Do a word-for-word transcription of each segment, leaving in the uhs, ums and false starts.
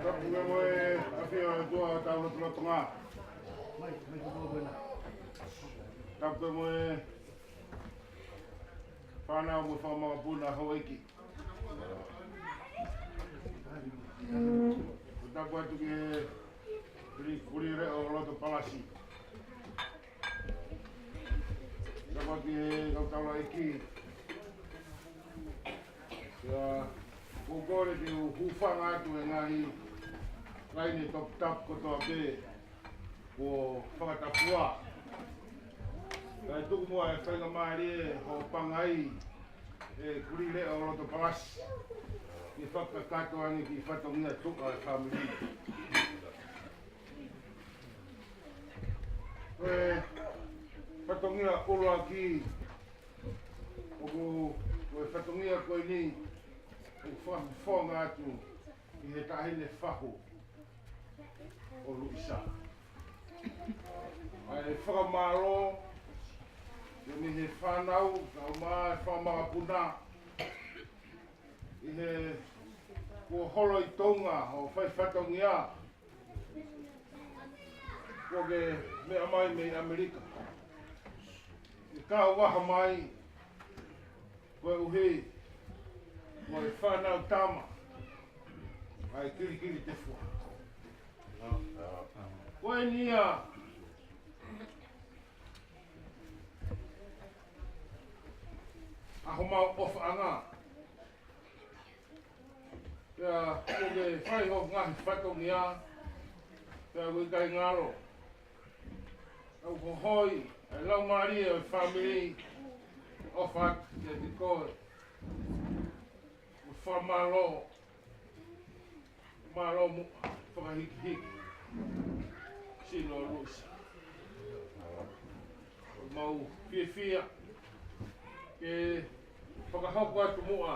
Tapu mo e ʻafio ʻa e ʻOtua ʻi hotau lotolotonga. Tapu mo e fānau mo e fanga makapuna houʻeiki. Ko e tapu atu ki he Kulī, Kulī Leʻo Loto Palasi. Tapu atu ki he kau taulaʻeiki. Pea ʻoku ou kole ke u hūfanga atu he ngaahi laine toputapu kotoa pē kuo fakatapua. Kae tuku muʻa e faingamālie hoʻo pangai, ʻe Kulī Leʻo Loto Palasi, ke fakakakato ange ki he fatongia tuʻa e fāmili. Ko e fatongia ʻuluaki ʻoku, ko e fatongia ko eni ʻoku fakafofonga atu ʻi he taʻahine fahu ʻo Luisa. ʻA e fakamālō, ʻi he fānau, kae ʻumaʻā e fanga makapuna, ʻi he kuo holo ʻi Tonga hoʻo fai fatongia, kuo ke meʻa mai mei ʻAmelika. ʻI he kau vaha mai, koeʻuhi ko e fānau tama ʻa e kilikili tefua. Ko eni ia ʻa homau ʻofaʻanga. Pea kuo ke fai hoʻo ngaahi fatongia, pea ʻoku ʻikai ngalo. ʻOku hohoi e laumālie ʻo e fāmili, ʻofa atu kiate koe. ʻOku fakamālō, mālō muʻa, fakahikihiki. Sino Luisa. Mau fiefia ke fakahoko atu muʻa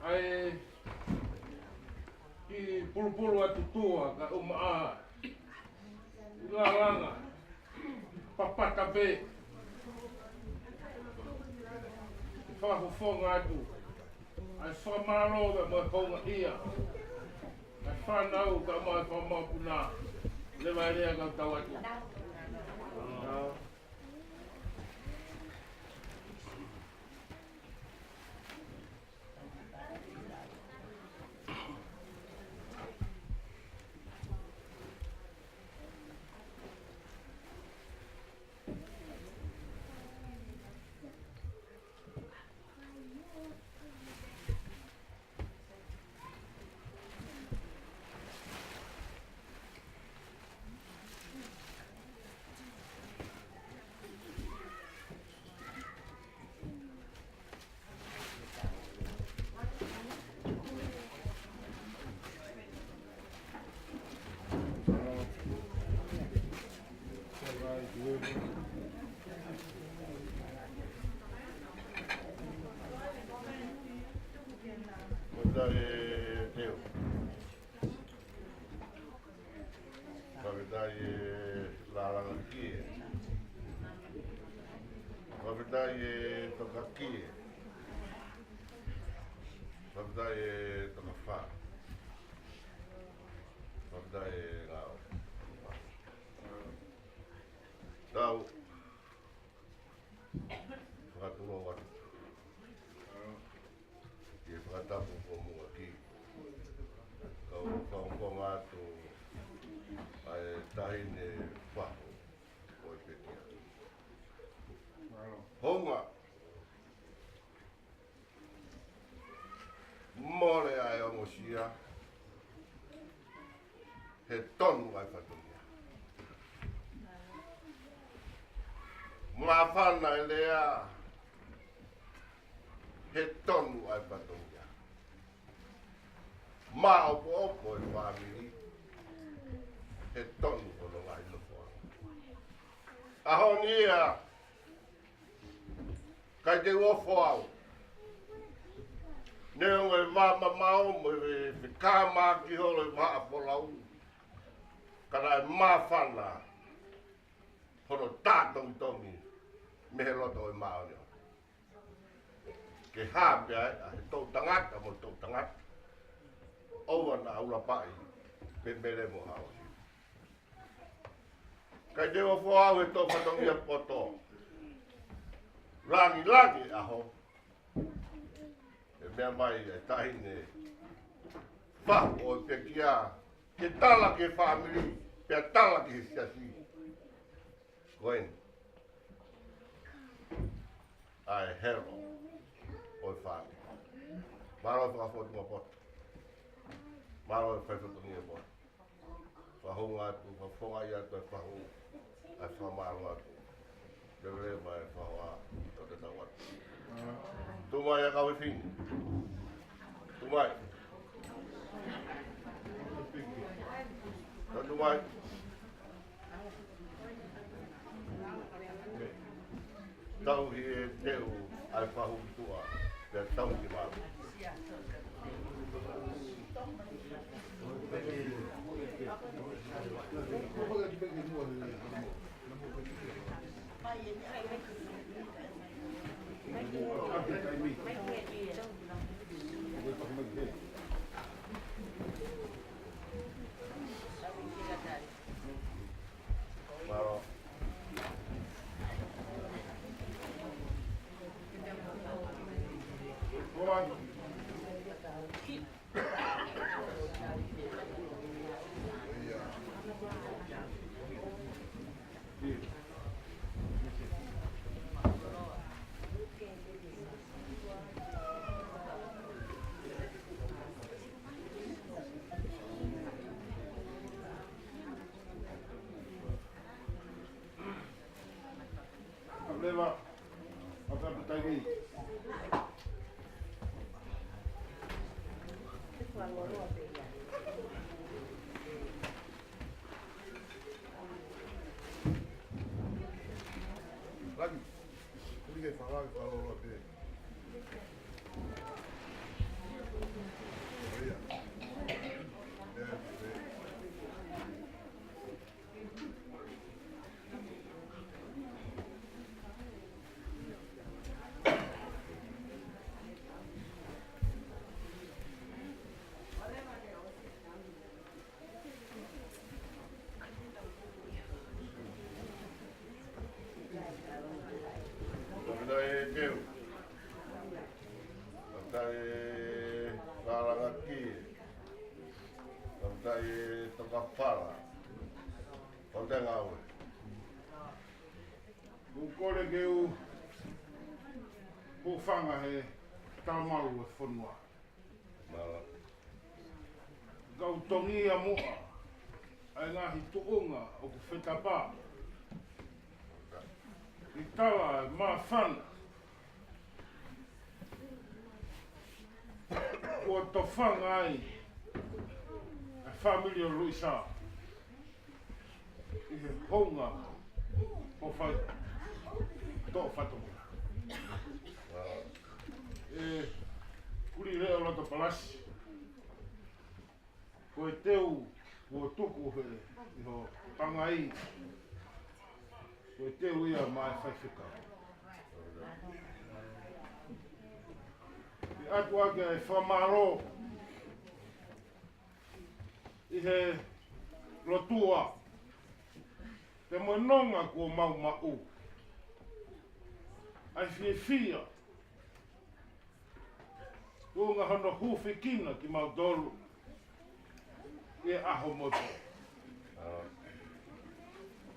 ʻa e kiʻi pulupulu atu tua kae ʻumaʻā e lālanga papata pē. Ke fakafofonga atu ʻa e fakamālō mo e houngaʻia ʻa e fānau kae ʻumaʻā e fanga makapuna. Leva e lea kau tau atu. Fakafetaʻi e lālanga kie. Fakafetaʻi e toka kie. Fakafetaʻi e toka fā. Fakafetaʻi e ngāue. Tau fakatulou atu ki he fakatapu ko muʻaki. Kau fakafofonga atu ʻa e taʻahine fahu ʻo e pekia. Hounga. Mole ʻa e ongosia, He tonu ʻa e fatongia. Māfana e lea, he tonu ʻa e fatongia. Māʻopoʻopo e fāmili, he tonu hono ngaahi nofoʻanga. ʻAho ni ia, ʻikai te u ofo au. Neongo e vā mamao mo e fekāmaki holo e vahaʻa folau, ka naʻe māfana hono tā tongitongi mei he loto ʻo e māʻoniʻoni. Ke hā pē ai ʻa e toʻu tangata mo e toʻu tangata, ʻoua naʻa ulapaʻi pē Mele mo Haosi. ʻIkai te u ofo au he toʻu fatongia poto. Langilangi ʻaho, ʻe meʻa mai e taʻahine fahu ʻo e pekia, ke tala ki he fāmili, pea tala ki he siasi. Ko eni ʻa e helo ʻo e fāmili. Mālō e fakafofonga poto. Mālō e fai fatongia poto. Fakahounga atu, fakafofongaʻi atu e fahu, ʻa e fakamālō atu. Leveleva e fahu ʻa, ʻo te tau atu. Tuʻu mai ʻa e kau fefine. Tuʻu mai. Tuʻu mai. Tauhi e teu ʻa e fahu ki tuʻa, pea tauhi mālō. Mālō. Leva, ʻo ka taimi. Lagi, kuli ke fala, fala loa pē. ʻIo. Fakafetaʻi e teu. Fakafetaʻi e lālanga ki. Fakafetaʻi e tokafala. Fakafetaʻi ngāue. ʻOku ou kole ke u hūfanga he talamalu ʻo e fonua. Mālō. Kau tongia muʻa ʻa e ngaahi tuʻunga ʻoku fetapa ʻi tala e māfana ʻoku tofanga ai e fāmili ʻo Luisa ʻi he hounga ʻo fai toʻo fatongia. ʻE Kulileʻo Loto Palasi, ko e teu kuo tuku he ʻi ho pangai, ko e teu ia maʻa e faifekau. ʻE ʻatu ʻaki ʻa e fakamālō ʻi he lotua, pea mo e nonga kuo mau maʻu, ʻa e fiefia, tuʻunga hono hūfekina kimautolu ʻi he ʻaho mo e pō.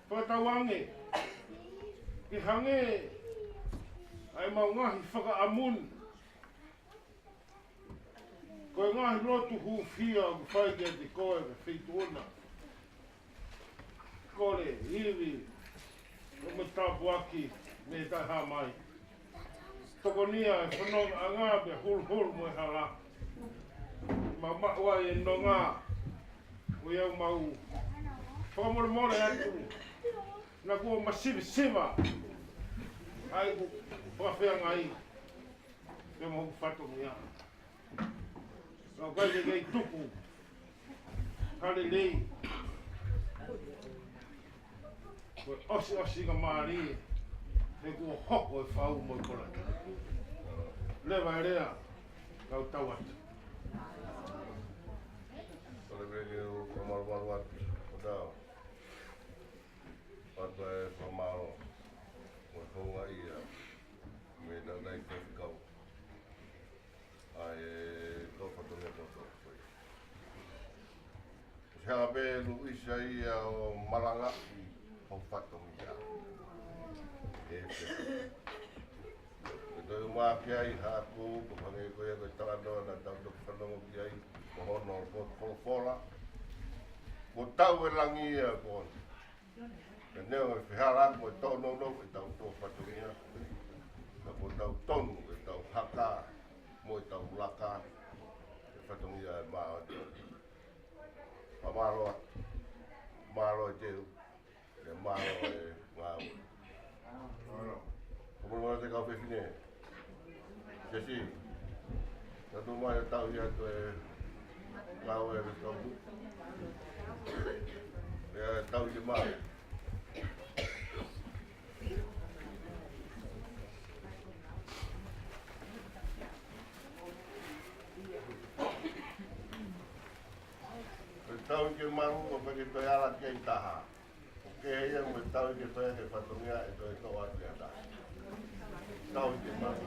Fakatauange ke hangē ʻa e mau ngaahi fakaʻamu ni, ko e ngaahi lotu hūfia ʻoku fai kiate koe ʻe he Feituʻu na, Kole, ivi, ʻo mo tāpuaki, mei he taʻehāmai. Tokonia e fonongaʻanga pea huluhulu mo e hala. Mamaʻu ai e nonga, ʻo ia ʻoku mau fakamolemole atu. Naʻa kuo masivesiva ai ʻeku fakafeangai pea mo hoku fatongia. Ka ʻoku ʻikai ke kei tuku ha lelei. Ko e ʻosiʻosingamālie, he kuo hoko e fau mo e kolaki. Leva e lea, kau tau atu. Kole pē ke u fakamalumalu atu, ʻo tau. Pata e fakamālō, mo e houngaʻia, mei he taʻataʻa faifekau. ʻA e tau fatongia kotoa ko ē. Ko e hanga pē Luisa ia ʻo malangaʻi hoku fatongia. ʻE pē. Ko e toe ʻumaʻā ki ai haʻaku, ko e hangē ko ia ko e talanoa naʻa tau toki fanongo ki ai, ko hono potu folofola. Kuo tau e langi ia ko ē. Ka neongo e fehālaaki mo e tōnounou ʻetau tō fatongia. Ka kuo tau tonu ʻetau haka mo ʻetau laka he fatongia ʻe maʻa atu. Fakamālō atu. Mālō e teu. Pea mālō e ngāue. Ko e mālō atu e kau fefine. Sesi. Ka tau mai ʻo tauhi atu e ngāue ʻa e kau. Pea tauhi mai. Ko e tauhi ke malu, ʻoku ʻikai ke toe ala ki ai taha. ʻOku kehe ia mo e tauhi ke fai ʻaki e fatongia ʻe toe toʻo atu ʻe ha taha. Tauhi ke malu.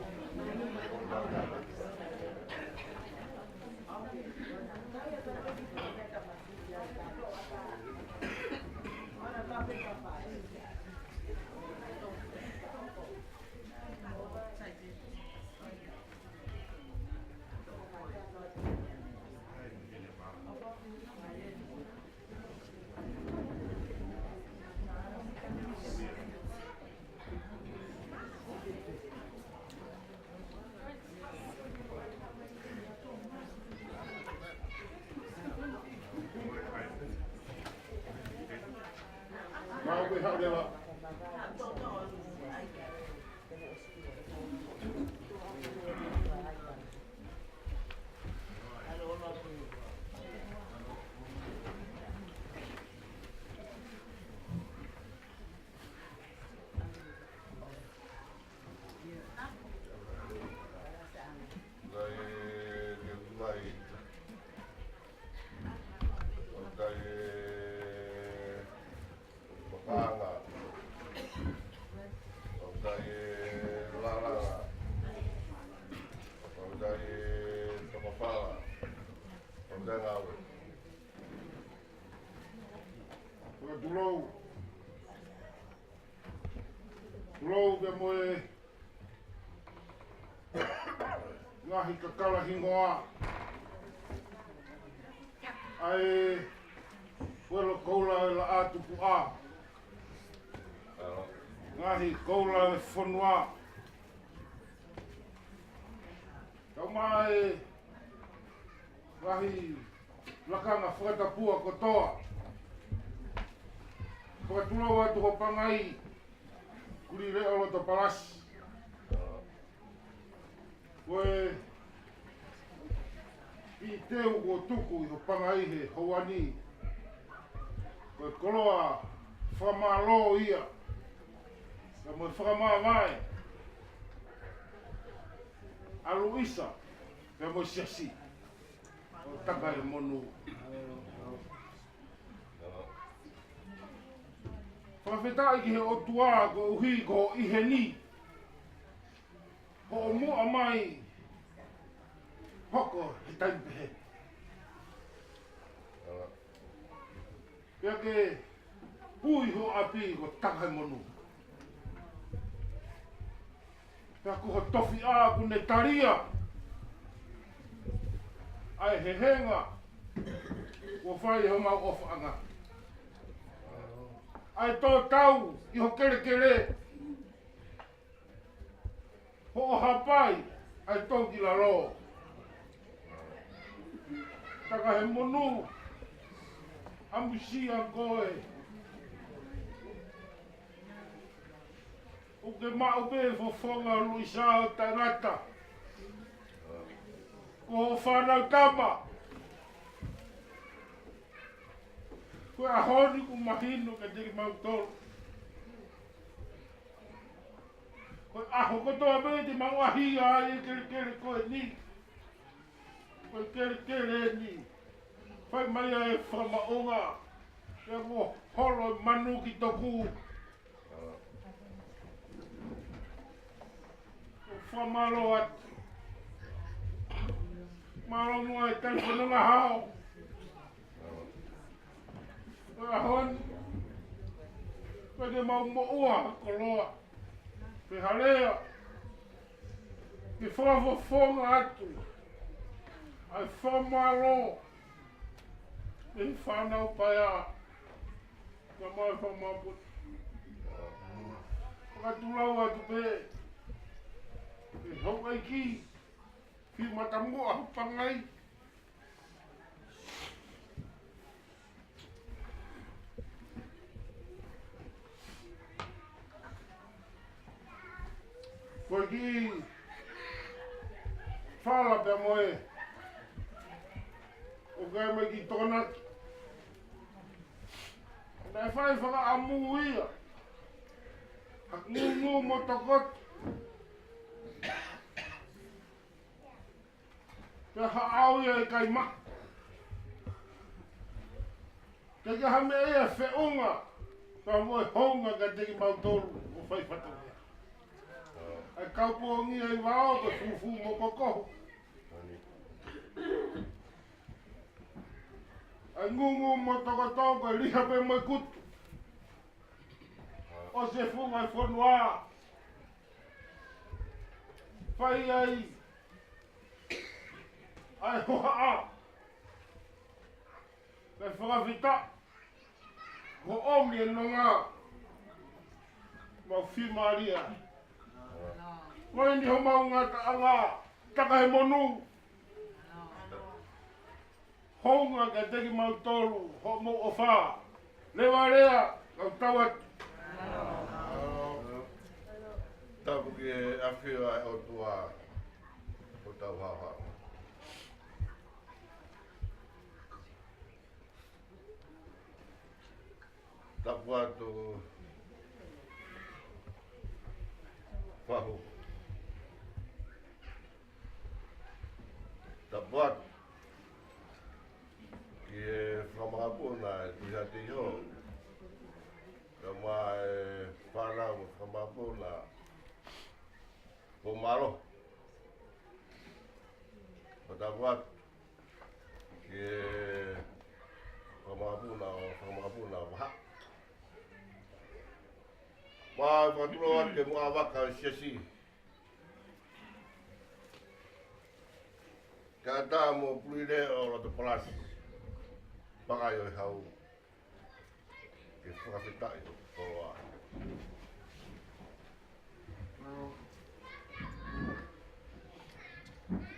Paʻanga. ʻOku ʻi ai e lalanga. ʻOku ʻi ai e tokafala. ʻOku ʻi ai e ngāue. Ko e tulou. Tulou pea mo e ngaahi kakala hingoa ʻa e Puelo Koula ʻo e Laʻā Tupuʻa. Ngaahi koula ʻo e fonua. Kau mai e ngaahi lakanga fakatapua kotoa. Fakatulou atu ho pangai, Kulileʻo Lotopalasi. Ko e kiʻi teu kuo tuku ʻi ho pangai he houa ni, ko e koloa fakamālō ia, ka mo e fakamāvae ʻa Luisa, pea mo e siasi. ʻO taka e monū. Fakafetaʻi ki he ʻOtua koeʻuhi ko e ʻi heni. Hoʻo muʻa mai hoko he taimi pehē. Pea ke pui ho ʻapi ko e taka e monū. Pea ko ho tofiʻa kuo ne talia ʻa e hehenga kuo fai ʻe homau ʻofaʻanga. ʻa e tō tau ʻi ho kelekele. Hoʻo hapai ʻa e tō ki lalo. Taka he monū ʻamusia koe. ʻOku ke maʻu pē fofonga luʻisa ʻo taʻengata. Ko ho fānau tama. Ko e ʻaho ni ʻoku mahino kiate kimautolu. Ko e ʻaho kotoa pē te mau ʻaʻahi ai e kelekele ko eni. Ko e kelekele eni. Fai mai ʻa e fakamaʻunga. Ke mo holo manu ki toku. Fakamālō atu. Mālō muʻa e talifononga hao. Ko e ʻaho ni, ko e te mau moʻua koloa. Pe halea. Ke fakafofonga atu ʻa e fakamālō. Mei he fānau paea. Ka mai fakamāputu. Fakatulau atu pē. Ke hau ai ki. Fi matamuʻa pangai. Ko e kiʻi fala pea mo e. ʻOku ʻi ai mai ki Tokonaki. Naʻe fai fakaʻamu ia. ʻA Ngungu mo Tokoto. Pea haʻu ia ʻi Kaima. Ke ʻi ai ha meʻa ia feʻunga. Ka mo e hounga kiate kimautolu ʻoku fai fatongia. ʻA e kaupongia ʻi vao ko e fufu mo kokohu. ʻA Ngungu mo Tokoto ko e liha pē mo e kutu. ʻOsi e funga e fonua. Fai ai ʻa e hohaʻa. Kae fakafetaʻi. Hoʻomi e nonga. Mau fiemālie. Ko eni homau ngataʻanga. Taka he monū. Hounga kiate kimautolu, hoʻomou ʻofa. Levalea, kau tau atu. Tapu ki he ʻafio ʻa e ʻOtua, ʻo tau haohaoa. Tapu atu. Fahu. Tapu atu. Ki he fakamakapuna ʻe Tuʻihaʻateiho. Kae ʻumaʻā e fānau mo e fakamakapuna. Ko mālō. Ko tapu atu. Ki he fakamakapuna ʻo fakamakapuna ʻo Vahaʻa. Mau fakatulou atu ki he muʻa vaka ʻo e siasi. Kae ʻatā mo Pulelea ʻo Lotopalasi. Pakai ʻo e hau. Ke fakafetaʻi ʻo koloa.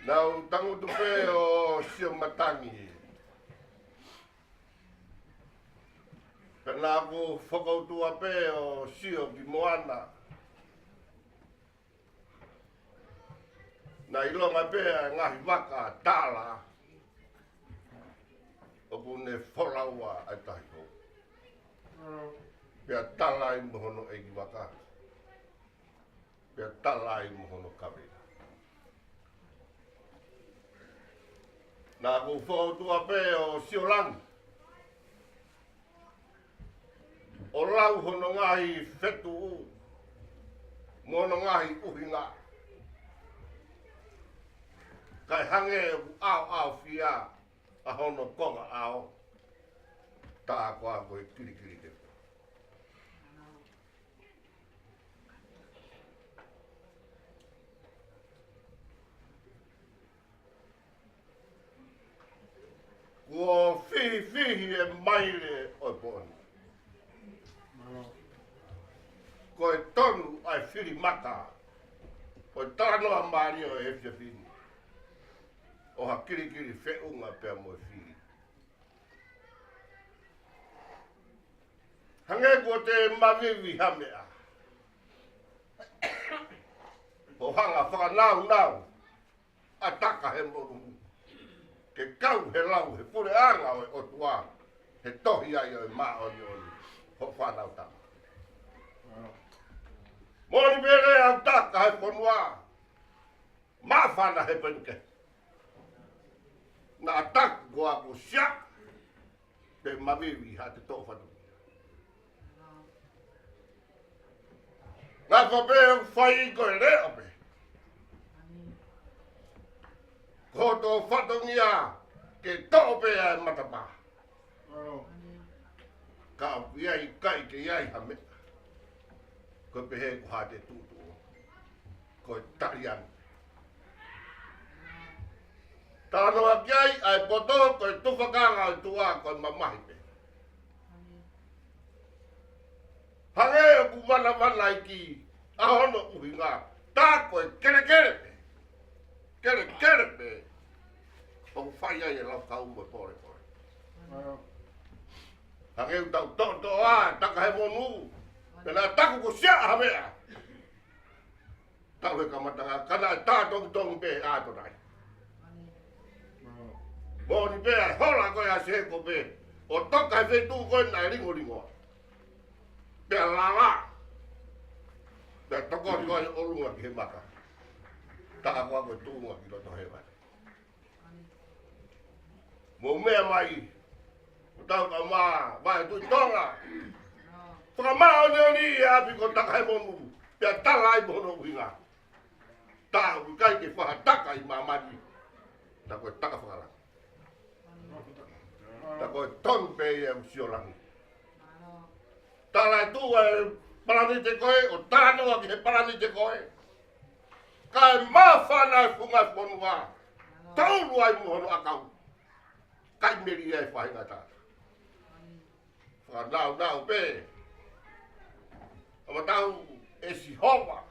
Naʻa ku tangutu pē ʻo sio matangi. Pea naʻa ku fakautua pē ʻo sio ki moana. Naʻe ʻilonga pē ʻa e ngaahi vaka tala ʻoku ne folaua ʻa e tahi hou. Pea tala ai mo hono ʻeikivaka. Pea tala ai mo hono kaveinga. Naʻa ku fakautua pē ʻo sio langi. ʻO lau hono ngaahi fetuʻu, mo hono ngaahi ʻuhinga. Kae hangē ʻoku ʻaoʻaofia ʻa hono konga ʻao. Tā koā ko e kilikili te. Kuo fihifihi e maile ʻo e poʻoni. Ko e tonu ʻa e fili maka ʻo e talanoa mālie ʻo e efiafi ni, ʻo ha kilikili feʻunga pea mo e fili. Hangē kuo te mavivi ha meʻa, ʻo hanga ʻo fakanaunau ʻa Takahemonū ke kau he lau he puleʻanga ʻo e ʻOtua, he tohi ai ʻo e māʻoniʻoni hoʻo fānau tama. Moʻoni pē lea ʻa Takahemonū, māfana he peni kehe. Naʻa taku ko aku sia pe mavivi ha te toʻo fatongia. Ngata pē ʻoku fai ko e leʻo pē. Ko hoto fatongia ke toʻo pē ʻa e matapā. Ka ʻoku ʻi ai kai ke ʻi ai ha meʻa, ko e pehē ko ha te tuʻutuʻu. Ko e taliangi. Talanoa ki ai ʻa e poto, ko e tufakanga ʻo e tuʻa, ko e mamahi pē. Hangē ʻoku vanavanaiki ʻa hono ʻuhinga, tā ko e kelekele pē. Kelekele pē ʻoku fai ai e lau kau mo e polepole. Hangē ʻoku tau toʻotoʻo ʻa Takahemonū, pea naʻa taku ko sia ha meʻa. Tau he kamataʻanga, ka naʻe tā tongitongi pē ʻa tonai. Moʻoni pē ʻa e hola ko ē ʻa Seko pē, ʻo toka he feituʻu ko ē naʻe lingolingoa. Pea lala. Pea tokoni ko ē ʻolunga ki he maka. Taka ko ē ko e tuʻunga ki loto hēvani. Mou meʻa mai, ʻo tau ka mā, vai tui Tonga. Fakamāʻoniʻoni e ʻapi ko Takahemonū, pea tala ai mo hono ʻuhinga. Tā ʻoku ʻikai ke faʻa taka ʻi māmani, tā ko e taka fakalangi. Tā ko e tonu pē ia ʻoku sio langi. Tala e tuʻu e palanite ko ē, ʻo talanoa ki he palanite ko ē. Kae māfana e funga fonua, taulu ai mo hono ʻakau. Kai meli ai faʻahinga tata. Fakanaunau pē ʻa matau ʻe Sihova.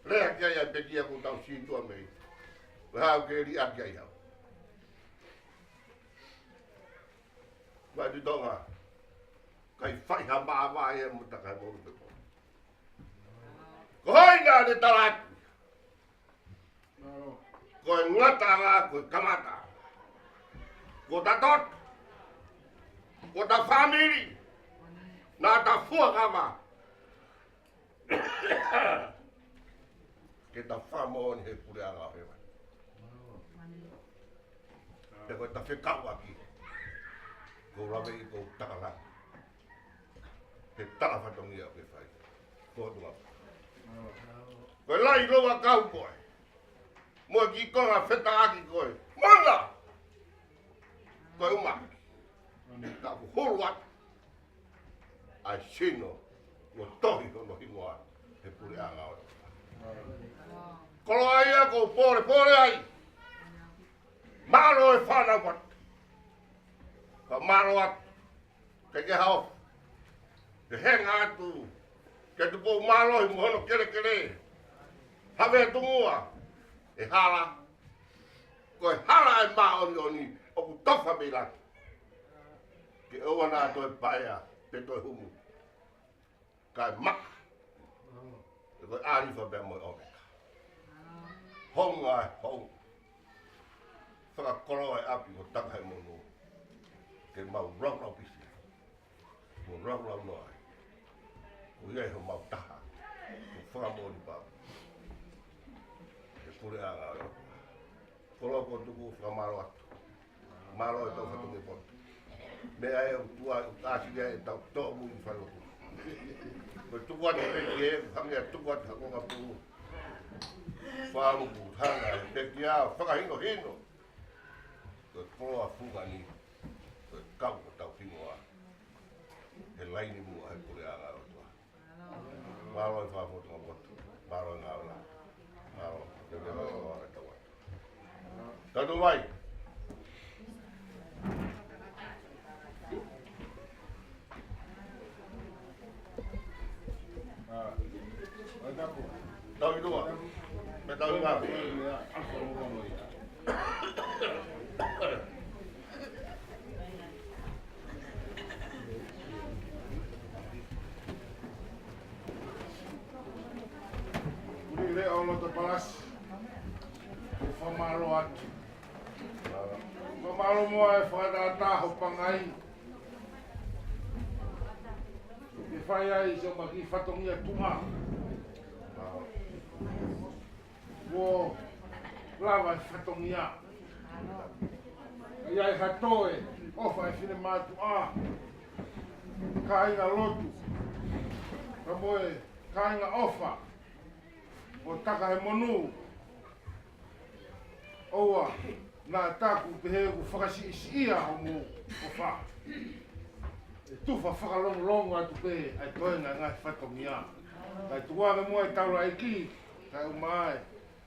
Lea ki ai ʻa e pekia ko tau sītua mei. Ko e hau ke liʻaki ai hau. Vai tui Tonga. Kai fai ha māvae mo Takahemonū pe ko. Ko hai naʻa ne tala atu. Ko e ngataʻanga, ko e kamata. Ko ta toto. Ko ta fāmili. Naʻa ta fuakava. Ke ta fakamoʻoni he puleʻanga ʻo hēvani. Pea ko e ta fekauʻaki. Ko lave ʻi ko takalanga. He tala fatongia ke fai. Ko tu ngapa. Ko e lai loa kau ko ē. Mo e kiʻi konga fetaʻaki ko ē. Mana! Ko e uma. Ka ʻoku hulu atu ʻa e sino, mo tohi hono hingoa he puleʻanga ʻo e. Koloa ia ko polepole ai. Mālō e fānau atu. Ka mālō atu. Ke ke hao. Ke henga atu. Ke tuku mālō ʻi mo hono kelekele. Havea tungua. E hala. Ko e hala e māʻoniʻoni ʻoku tofa mei langi. Ke ʻoua naʻa toe paea, pe toe humu. Kae maka. Ko e ʻAlifa pea mo e ʻOmeka. Hounga e hounga. Fakakoloa e ʻapi ko Takahemonū. Ke mau laulau pisi. Mo laulau noa ai. Ko ia ʻi homau taha. Ko fakamoʻoni pau. He puleʻanga ʻo e ʻOtua. Koloa ko tuku fakamālō atu. Mālō e tau fatongia poto. Meʻa ē ʻoku tuai ʻoku ʻasi ia e tau tōmui ʻi fai ʻoku. Ko tuku atu e peki ē, hangē tuku atu ha konga pulu. Fāmuku hanga e peki ā, fakahinohino. Ko e koloa funga ni. Ko e kau ko tau hingoa. He laini muʻa he puleʻanga ʻo e ʻOtua. Mālō e fakafofonga poto. Mālō e ngāue. Mālō. Ke ke mālō e tau atu. Tatu mai. Palasi, ʻoku fakamālō atu. Fakamālō mo e fakatātā ho pangai. Ke fai ai siʻomo kiʻi fatongia tuʻa. Kuo lava e fatongia. ʻA ia ʻe ha toe ʻofa e finemātuʻa, kāinga lotu, ka mo e kāinga ʻofa ʻo Takahemonū. ʻOua naʻa taku pehē ʻoku fakasiʻisiʻia hoʻomou ʻofa. ʻE tufa fakalongolongo atu pē ʻa e toenga e ngaahi fatongia. Kae tuku ange muʻa e taulaʻeiki, kae ʻumaʻā e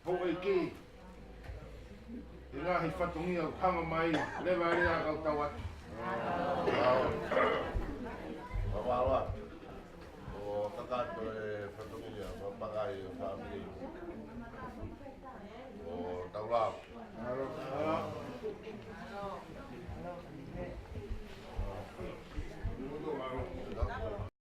houʻeiki, e ngaahi fatongia ʻoku hanga mai, leva e lea kae tau atu. Fakamālō atu. ʻO kakato e fatongia, ma pakai e fāmili.